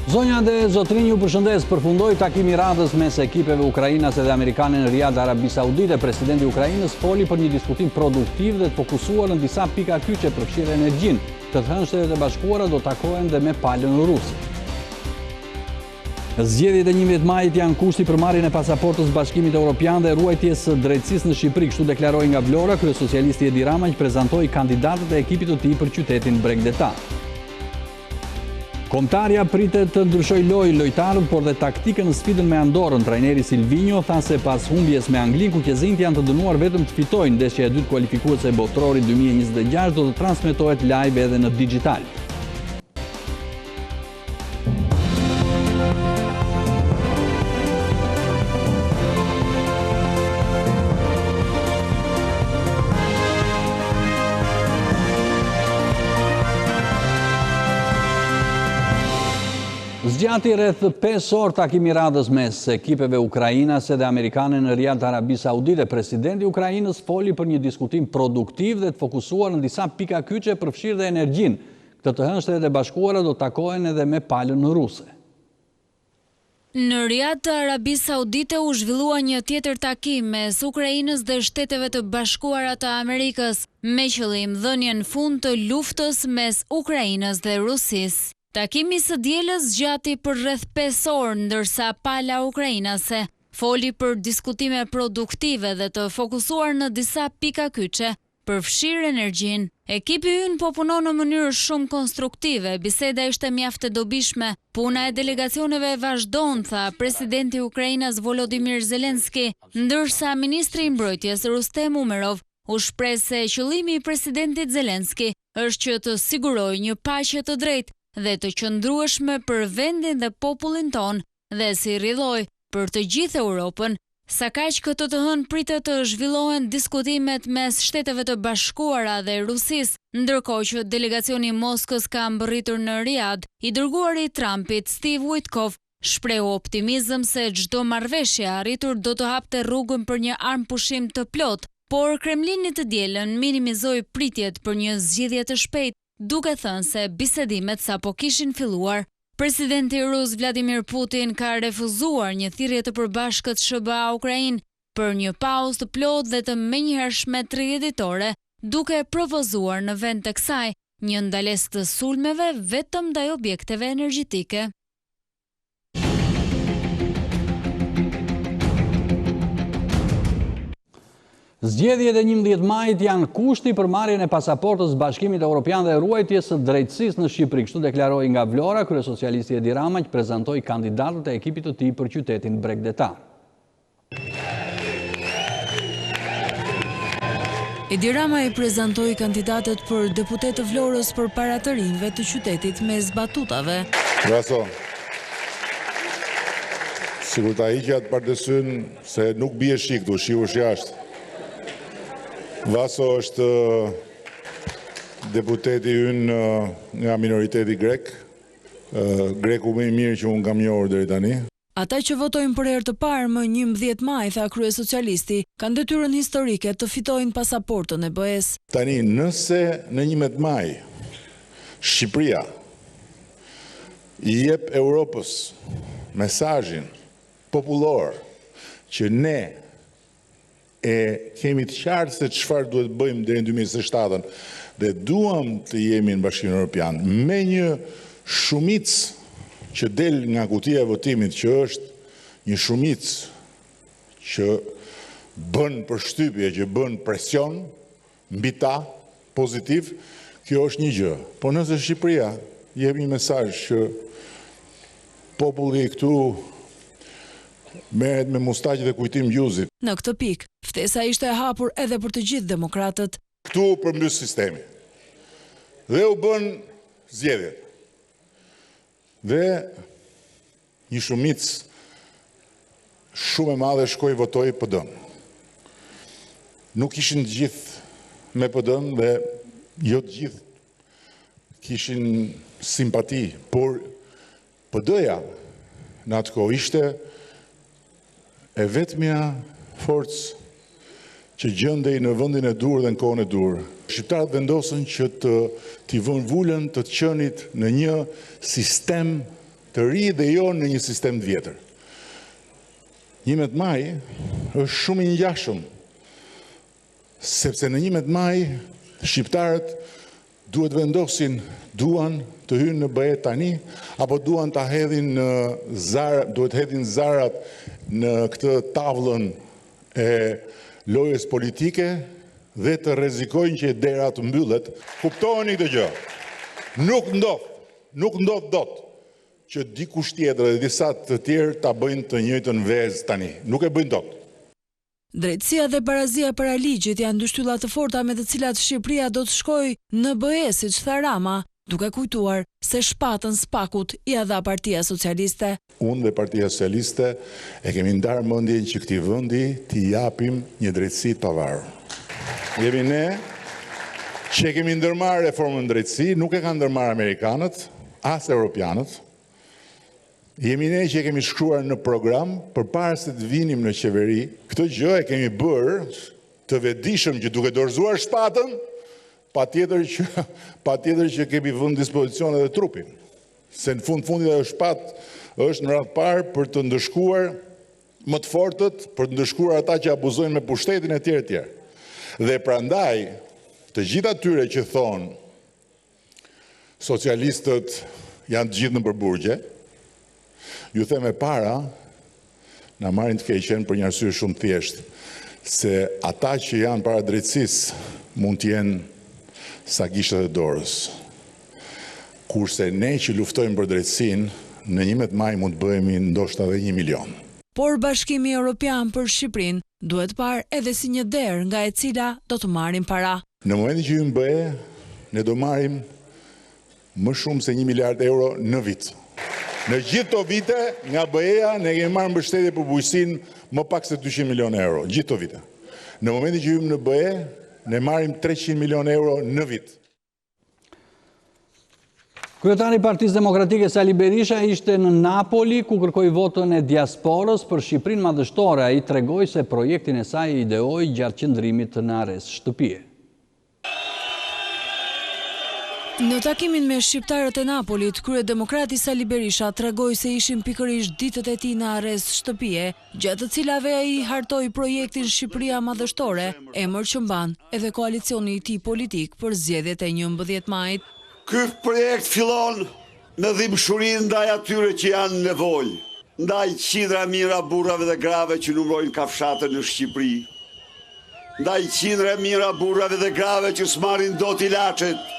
Zonja dhe zotërinj ju përshëndes, përfundoi takimi i radhës mes ekipeve ukrainase dhe amerikane në Riad, Arabi Saudite. Presidenti i Ukrainës foli për një diskutim produktiv dhe të fokusuar në disa pika kyçe përfshirë energjinë. Këtë të hënë Shtetet e Bashkuara do takohen dhe me palën ruse. Zgjedhjet e 11 majit janë kushti për marrjen e pasaportës Bashkimit Europian dhe ruajtjes së drejtësisë në Shqipëri, kështu deklaroi nga Vlora kryesocialisti Edi Rama që prezantoi kandidatët e ekipit të tij për qytetin bregdetar. Kombëtarja pritet të ndryshojë lojë lojtarët, por dhe taktikën në sfidën me Andorrën. Trajneri Silvinjo tha se pas humbjes me Anglinë, kuqezinjtë janë të dënuar vetëm të fitojnë. Ndeshja e dytë kualifikuese e Botërorit 2026 do të transmetohet live edhe në Digitalb. Zgjati rreth 5 orë takimi i radhës mes ekipeve ukrainase dhe amerikane në Riad të Arabisë Saudite. Presidenti i Ukrainës foli për një diskutim produktiv dhe të fokusuar në disa pika kyçe përfshirë dhe energjinë. Këtë të hënë Shtetet e Bashkuara do të takohen edhe me palën ruse. Në Riad të Arabisë Saudite u zhvillua një tjetër takim mes Ukrainës dhe Shteteve të Bashkuara të Amerikës, me qëllim dhënien fund të luftës mes Ukrainës dhe Rusisë. Takimi i së dielës zgjati për rreth pesë orë, ndërsa pala ukrainase foli për diskutime produktive dhe të fokusuar në disa pika kyçe, përfshirë energjinë. Ekipi ynë po punon në mënyrë shumë konstruktive, biseda ishte mjaft e dobishme, puna e delegacioneve vazhdon, tha presidenti ukrainas Volodymyr Zelensky, ndërsa ministri i Mbrojtjes Rustem Umerov u shpreh se qëllimi i presidentit Zelensky është që të sigurojë një paqe të drejtë dhe të qëndrueshme për vendin dhe popullin tonë dhe si rrjedhojë për të gjithë Europën. Sakaq këtë të hënë pritet të zhvillohen diskutimet mes Shteteve të Bashkuara dhe Rusisë, ndërkohë që delegacioni i Moskës ka mbërritur në Riad, i dërguari i Trumpit, Steve Witkoff, shprehu optimizëm se çdo marrëveshje e arritur do të hapte rrugën për një armëpushim të plotë, por Kremlini të dielën minimizoi pritjet për një zgjidhje të shpejtë, duke thënë se bisedimet sapo kishin filluar. Presidenti rus Vladimir Putin ka refuzuar një thirrje të përbashkët SHBA-Ukrainë për një pauzë të plotë dhe të menjëhershme 30 ditore, duke propozuar në vend të kësaj një ndalesë të sulmeve vetëm ndaj objekteve energjetike. Zgjedhjet e 11 majit janë kushti për marrjen e pasaportës Bashkimit Europian dhe ruajtjes së drejtësisë në Shqipëri. Kështu deklaroi nga Vlora kryesocialisti Edi Rama që prezantoi kandidatët e ekipit të tij për qytetin bregdetar. Edi Rama i prezantoi kandidatët për deputetë të Vlorës përpara të rinjve të qytetit mes batutave. Vaso, sikur ta hiqja atë pardesyn, se nuk bie shi këtu, shiu është jashtë. Vaso është deputeti ynë nga minoriteti grek, greku më i mirë që unë kam njohur deri tani. Ata që votojnë për herë të parë më 11 maj, tha kryesocialisti, kanë detyrën historike të fitojnë pasaportën e BE-së. Tani, nëse në 11 maj Shqipëria i jep Europës mesazhin popullor që ne e kemi të qartë se çfarë duhet të bëjmë deri në 2027 dhe duam të jemi në Bashkimin Evropian me një shumicë që del nga kutia e votimit që është një shumicë që bën përshtypje, që bën presion mbi ta pozitiv, kjo është një gjë. Po nëse Shqipëria jep një mesazh që populli këtu merret me mustaqe dhe Kujtim Gjuzit. Në këtë pikë, ftesa ishte e hapur edhe për të gjithë demokratët. Këtu u përmbys sistemi dhe u bënë zgjedhjet. Dhe një shumicë shumë e madhe shkoi votoi PD-n. Nuk ishin të gjithë me PD-n dhe jo të gjithë kishin simpati, por PD-ja në atë kohë ishte e vetmja forcë që gjendej në vendin e duhur dhe në kohën e duhur. Shqiptarët vendosën që të t'i vënë vulën të qenit në një sistem. të ri dhe jo në një sistem të vjetër. 11 maj është shumë i ngjashëm, sepse në 11 maj shqiptarët duhet të vendosin duan të hyjnë në BE tani apo duan ta hedhin në zar, duhet të hedhin zarat në këtë tavllën e lojës politike dhe të rrezikojnë që dera të mbyllet. Kuptojeni këtë gjë. Nuk ndodh, nuk ndodh dot që dikush tjetër dhe disa të tjerë ta bëjnë të njëjtën vezë tani. Nuk e bëjnë dot. Drejtësia dhe barazia para ligjit janë dy shtylla të forta me të cilat Shqipëria do të shkojë në BE, siç tha Rama, duke kujtuar se shpatën SPAK-ut ia dha Partia Socialiste. Unë dhe Partia Socialiste e kemi ndarë mendjen që këtij vendi t'i japim një drejtësi të pavarur. Jemi ne që e kemi ndërmarrë reformën në drejtësi, nuk e kanë ndërmarrë amerikanët, as europianët. Jemi ne që e kemi shkruar në program përpara se të vinim në qeveri. Këtë gjë e kemi bërë të vetëdijshëm që duke dorëzuar shpatën, patjetër që patjetër që kemi vënë në dispozicion edhe trupin. Se në fund fundit ajo shpatë është në radhë parë për të ndëshkuar më të fortët, për të ndëshkuar ata që abuzojnë me pushtetin e tjerë e tjerë. Dhe prandaj, të gjithë atyre që thonë socialistët janë të gjithë nëpër burgje, ju them e para, na marrin të keqen për një arsye shumë të thjeshtë, se ata që janë para drejtësisë mund të jenë sa gishtat e dorës. Kurse ne që luftojmë për drejtësinë, në 11 maj mund të bëhemi ndoshta edhe 1 milion. Por Bashkimi Europian për Shqipërinë duhet parë edhe si një derë nga e cila do të marrim para. Në momentin që hyjmë në BE, ne do marrim më shumë se 1 miliard euro në vit. Në gjithë këto vite, nga BE-ja, ne kemi marrë mbështetje për bujqësinë më pak se 200 milionë euro, gjithë këto vite. Në momentin që hyjmë në BE, ne marrim 300 milionë euro në vit. Kryetari i Partisë Demokratike Sali Berisha ishte në Napoli ku kërkoi votën e diasporës për Shqipërinë Madhështore. Ai tregoi se projektin e saj e ideoi gjatë qëndrimit në arrest shtëpie. Në takimin me shqiptarët e Napolit, kryedemokrati Sali Berisha tregoi se ishin pikërisht ditët e tij në arrest shtëpie, gjatë të cilave ai hartoi projektin Shqipëria Madhështore, emër që mban edhe koalicioni i tij politik për zgjedhjet e 11 majit. Ky projekt fillon me dhimbshurinë ndaj atyre që janë në nevojë, ndaj qindra mijëra burrave dhe grave që numërojnë kafshatën në Shqipëri, ndaj qindra mijëra burrave dhe grave që s'marrin dot ilaçet,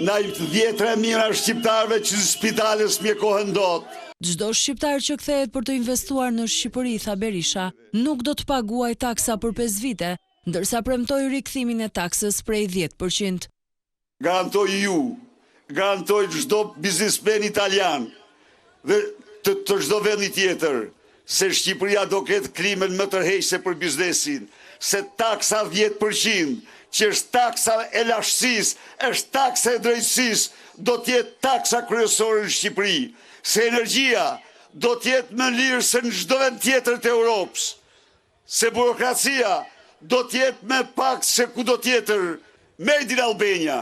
ndaj dhjetëra mijëra shqiptarëve që në spitale s'mjekohen dot. Çdo shqiptar që kthehet për të investuar në Shqipëri, tha Berisha, nuk do të paguajë taksa për pesë vite, ndërsa premtoi rikthimin e taksës prej 10%. Garantoj ju, garantoj çdo biznesmen italian dhe të, të çdo vendi tjetër, se Shqipëria do ketë klimën më tërheqëse për biznesin, se taksa 10%, që është taksa e lashtësisë, është taksa e drejtësisë, do të jetë taksa kryesore në Shqipëri, se energjia do të jetë më lirë se në çdo vend tjetër të Europës, se burokracia do të jetë më pak se kudo tjetër, Made in Albania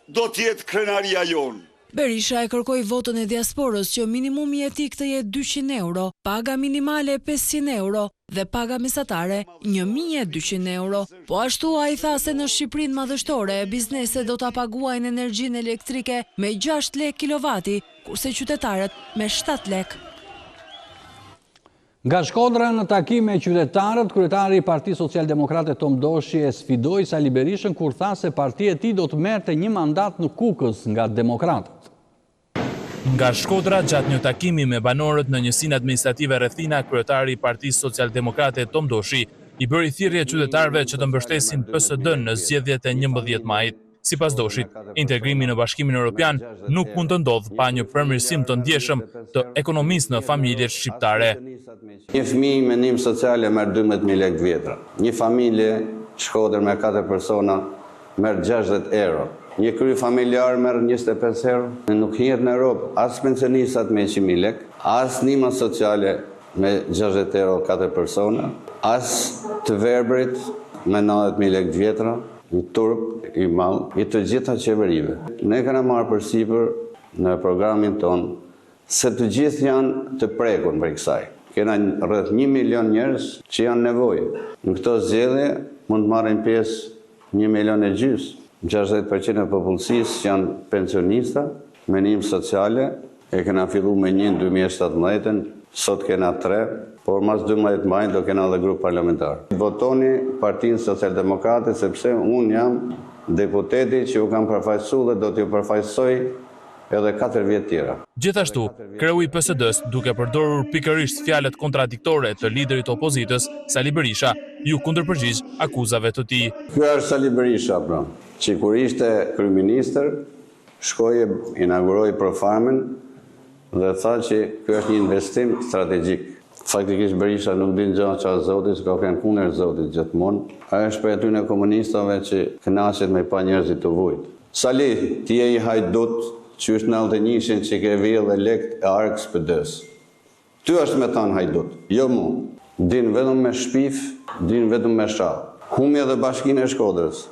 do të jetë krenaria jonë. Berisha e kërkoi votën e diasporës që minimumi jetik të jetë 200 euro, paga minimale 500 euro dhe paga mesatare 1200 euro. Po ashtu ai tha se në Shqipërinë madhështore bizneset do ta paguajnë energjinë elektrike me 6 lek kilovati, kurse qytetarët me 7 lek. Nga Shkodra në takim me qytetarët, kryetari i Partisë Socialdemokrate Tom Doshi e sfidoi Sali Berishën kur tha se partia e tij do të merrte një mandat në Kukës nga demokratët. Nga Shkodra, gjatë një takimi me banorët në njësinë administrative Rrethina, kryetari i Partisë Socialdemokrate Tom Doshi i bëri thirrje qytetarëve që të mbështesin PSD-në në zgjedhjet e 11 majit. Sipas Doshit, integrimi në Bashkimin Europian nuk mund të ndodhë pa një përmirësim të ndjeshëm të ekonomisë në familjet shqiptare. Një fëmijë me ndihmë sociale merr 12.000 lekë të vjetra. Një familje Shkodër me 4 persona merr 60 euro. Një kryefamiljar merr 25 euro. Nuk hihet në Europë as pensionistat me 100.000 lekë, as ndihma sociale me 60 euro 4 persona, as të verbrit me 90.000 lekë të vjetra. Një turp i madh i të gjitha qeverive. Ne kena marrë përsipër. në programin tonë se të gjithë janë të prekur prej kësaj. Kena rreth një milion njerëz që janë nevojë. Në këto zgjedhje mund të marrin pjesë një milion e gjysë, 60% e popullsisë janë pensionista me ndihmë sociale, e kena fillu me një në 2017-ën, sot kena tre, por mas 12 majit do kena edhe grup parlamentar. Votoni Partinë Socialdemokrate sepse unë jam deputeti që ju kam përfaqësu dhe do t'ju përfaqësoj edhe 4 vjet tjera. Gjithashtu, kreu i PSD-së, duke përdorur pikërisht fjalët kontradiktore të liderit të opozitës, Sali Berisha, iu kundërpërgjigj akuzave të tij. Ky është Sali Berisha, pra, që kur ishte kryeministër, shkoi e inauguroi Profarmin dhe tha që ky është një investim strategjik. Faktikisht Berisha nuk din gja ça Zoti, se ka qenë kundër Zotit gjithmonë. Ai është prej atyne komunistave që kënaqet me pa njerëzit tu vujt. Sali, ti je një hajdut qysh në 91-shin që ke vjedhë lekt e arkës PD-së. Ty është me thanë hajdut, jo mu. Din vetëm me shpif, din vetëm me sha. Humi edhe bashkinë e Shkodrës,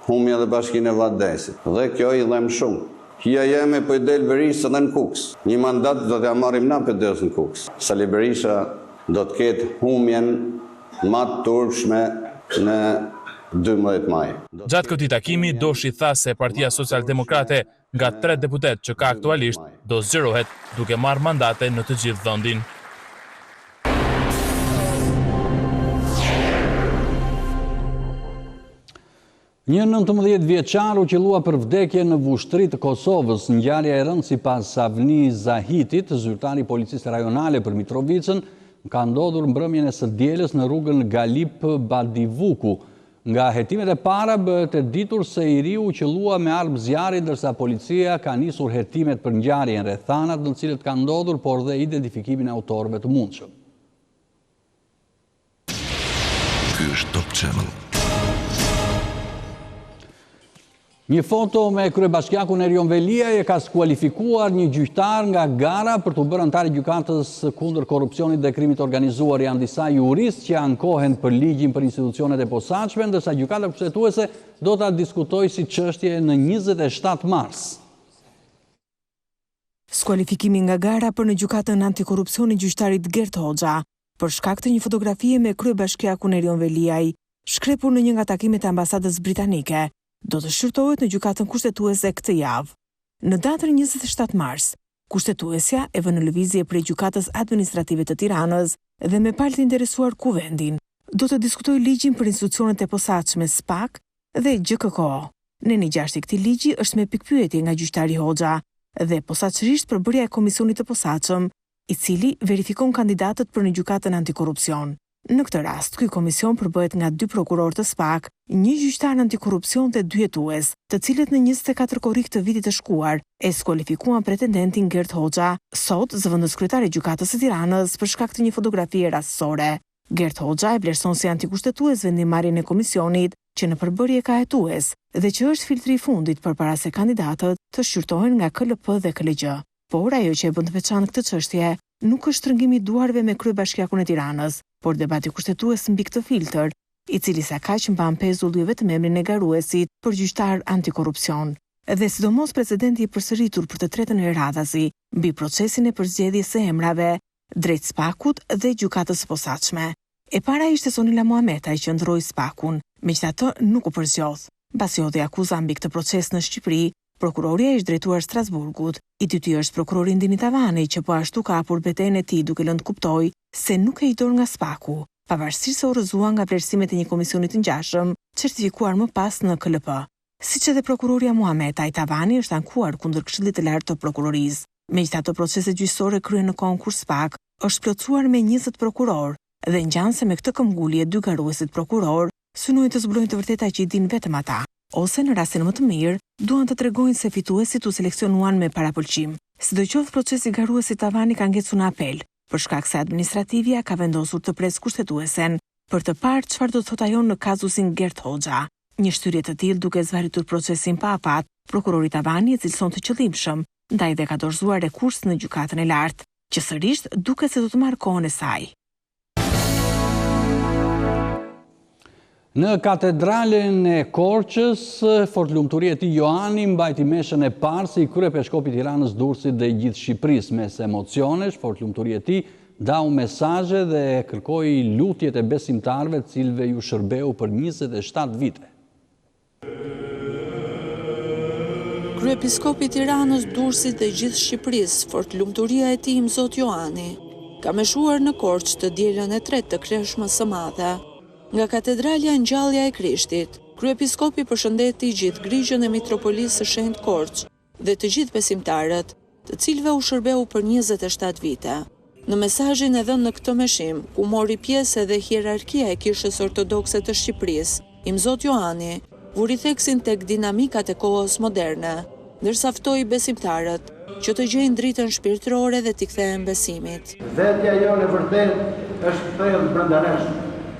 humi edhe bashkinë e Vath Dhe kjo i dhem shumë. Hija jeme po i del Berishës edhe në Kukës. Një mandat do t'ja marrim na PD-së në Kukës. Sali Berisha do të ketë humjen ma të turpshme në 12 maj. Gjatë këtij takimi, Doshi tha se Partia Socialdemokrate nga tre deputetë që ka aktualisht do zgjerohet duke marrë mandate në të gjithë vendin. Një 19 vjeçar u qëllua për vdekje në Vushtrri të Kosovës. Ngjarja e rëndë sipas Avni Zahitit, zyrtar i Policisë Rajonale për Mitrovicën, ka ndodhur mbrëmjen e së dielës në rrugën Galip Badivuku. Nga hetimet e para bëhet e ditur se i riu u qëllua me armë zjarri ndërsa policia ka nisur hetimet për ngjarjen, rrethanat në të cilët ka ndodhur, por dhe identifikimin e autorëve të mundshëm. Ky është Top Channel. Një foto me kryebashkiakun Erion Veliaj e ka skualifikuar një gjyqtar nga gara për t'u bërë anëtar i gjykatës kundër korrupsionit dhe krimit të organizuar. Janë disa juristë që ankohen për ligjin për institucionet e posaçme, ndërsa gjykata kushtetuese do ta diskutojë si çështje në 27 mars. Skualifikimi nga gara për në gjykatën antikorrupsion i gjyqtarit Gert Hoxha, për shkak të një fotografie me kryebashkiakun Erion Veliaj, shkrepur në një nga takimet e ambasadës britanike, do të shqyrtohet në Gjykatën Kushtetuese këtë javë. Në datën 27 mars, Kushtetuesja e vënë në lëvizje prej Gjykatës Administrative të Tiranës dhe me palë të interesuar Kuvendin, do të diskutojë ligjin për institucionet e posaçme SPAK dhe GJKKO. Neni 6 i këtij ligji është me pikëpyetje nga gjyqtari Hoxha dhe posaçërisht përbërja e Komisionit të Posaçëm i cili verifikon kandidatët për në Gjykatën Antikorrupsion. Në këtë rast, ky komision përbëhet nga dy prokurorë të SPAK, një gjyqtar antikorrupsion dhe dy hetues, të cilët në 24 korrik të vitit të shkuar e skualifikuan pretendentin Gert Hoxha, sot zëvendëskryetar i Gjykatës së Tiranës për shkak të një fotografie rastësore. Gert Hoxha e vlerëson si antikushtetues vendimmarrjen e komisionit që në përbërje ka hetues dhe që është filtri i fundit përpara se kandidatët të shqyrtohen nga KLP dhe KLGJ. Por ajo që e bën të veçantë këtë çështje nuk është shtrëngimi i duarve me kryebashkiakun e Tiranës, por debati kushtetues mbi këtë filtër, i cili sakaq mban pezull jo vetëm emrin e garuesit për gjyqtar antikorrupsion, dhe sidomos precedenti i përsëritur për të tretën herë radhazi mbi procesin e përzgjedhjes së emrave drejt SPAK-ut dhe Gjykatës së Posaçme. E para ishte Sonila Muhametaj që ëndërroi SPAK-un, megjithatë nuk u përzgjodh. Mbasi hodhi akuza mbi këtë proces në Shqipëri, Prokurorja i është drejtuar Strasburgut. I dyti është prokurori Ndini Tavani, që po ashtu ka hapur betejën e tij duke lënë të kuptojë se nuk heq dorë nga SPAK-u, pavarësisht se u rrëzua nga vlerësimet e një komisioni të ngjashëm, certifikuar më pas në KLP. Siç edhe prokurorja Muhametaj, Tavani është ankuar kundër Këshillit të Lartë të Prokurorisë. Megjithatë proceset gjyqësore kryhen në kohën kur SPAK është plotësuar me 20 prokurorë dhe ngjan se me këtë këmbgulje dy garuesit prokurorë synojnë të zbulojnë të vërteta që i dinë vetëm ata, ose në rastin më të mirë, duan të tregojnë se fituesit u seleksionuan me parapëlqim. Sidoqoftë procesi garuesit Tavani ka ngecur në apel, për shkak se administrativja ka vendosur të presë kushtetuesen për të parë çfarë do të thotë ajo në kazusin Gert Hoxha. Një shtyrje të tillë duke zvarritur procesin pa afat, prokurori Tavani e cilëson të qëllimshëm, ndaj dhe ka dorëzuar rekurs në Gjykatën e Lartë, që sërish duket se do të marrë kohën e saj. Në katedralen e Korçës, Fortlumturia e Tij Joani mbajti meshën e parë si kryepeshkop i Tiranës, Durrësit dhe i gjithë Shqipërisë. Mes emocionesh, Fortlumturia e Tij ndau mesazhe dhe kërkoi lutjet e besimtarëve të cilëve iu shërbeu për 27 vite. Kryepiskopi i Tiranës, Durrësit dhe gjithë Shqipërisë, Fortlumturia e Tij Imzot Joani, ka meshuar në Korçë të dielën e tretë të Kreshmës së Madhe. Nga Katedralja Ngjallja e Krishtit, Kryepiskopi përshëndeti gjithë grigjën e Mitropolisë së Shenjtë Korçë dhe të gjithë besimtarët, të cilëve u shërbeu për 27 vite. Në mesazhin e dhënë në këtë meshim, ku mori pjesë edhe hierarkia e Kishës Ortodokse të Shqipërisë, Imzot Joani, vuri theksin tek dinamikat e kohës moderne, ndërsa ftoi besimtarët që të gjejnë dritën shpirtërore dhe t'i kthehen besimit. Vetja jonë e vërtetë është thellë brenda nesh.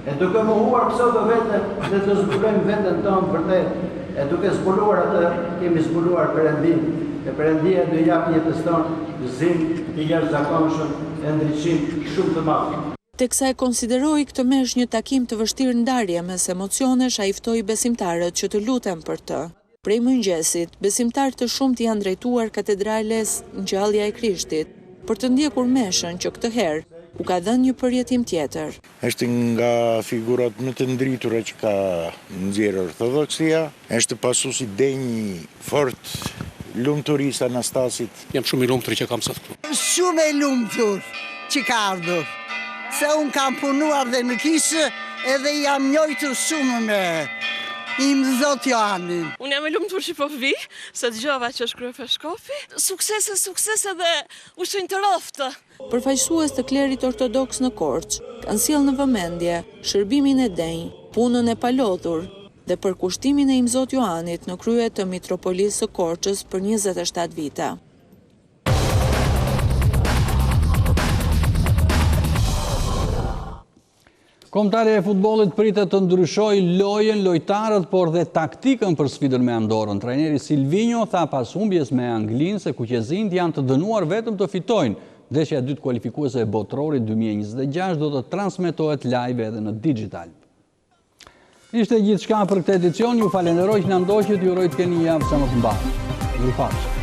E duke mohuar pseudoveten, ne do zbulojmë veten tonë të vërtetë, e duke zbuluar atë, kemi zbuluar Perëndinë, e Perëndia do i japë jetës tonë gëzim të jashtëzakonshëm e ndriçim shumë të madh. Teksa e konsideroi këtë meshë një takim të vështirë ndarje mes emocionesh ai ftoi besimtarët që të luten për të. Prej mëngjesit, besimtarë të shumtë i janë drejtuar katedrales Ngjallja e Krishtit, për të ndjekur meshën që këtë herë u ka dhënë një përjetim tjetër. Është nga figurat më të ndritura që ka nxjerrë Ortodoksia. Është pasues i denjë i Fortlumturisë Anastasit. Jam shumë i lumtur që kam sot këtu. Shumë e lumtur që ka ardhur, se unë kam punuar dhe në kishë edhe jam njojtur shumë me Imzot Joanin. Unë jam e lumtur që po vi, se dëgjova që është kryepeshkopi. Suksese, suksese dhe u shenjtëroftë! Përfaqësues të klerit ortodoks në Korçë kanë sjellë në vëmendje shërbimin e denjë, punën e palodhur dhe përkushtimin e Imzot Joanit në krye të Mitropolisë së Korçës për 27 vite. Kombëtarja e futbollit pritet të ndryshojë lojën, lojtarët, por dhe taktikën për sfidën me Andorrën. Trajneri Silvinjo tha pas humbjes me Anglinë se kuqezinjtë janë të dënuar vetëm të fitojnë. Ndeshja e dytë kualifikuese e Botërorit 2026 do të transmetohet live edhe në Digitalb. Ishte gjithçka për këtë edicion, ju falenderoj që na ndoqët, ju uroj të keni një javë sa më të mbarë. Mirupafshim.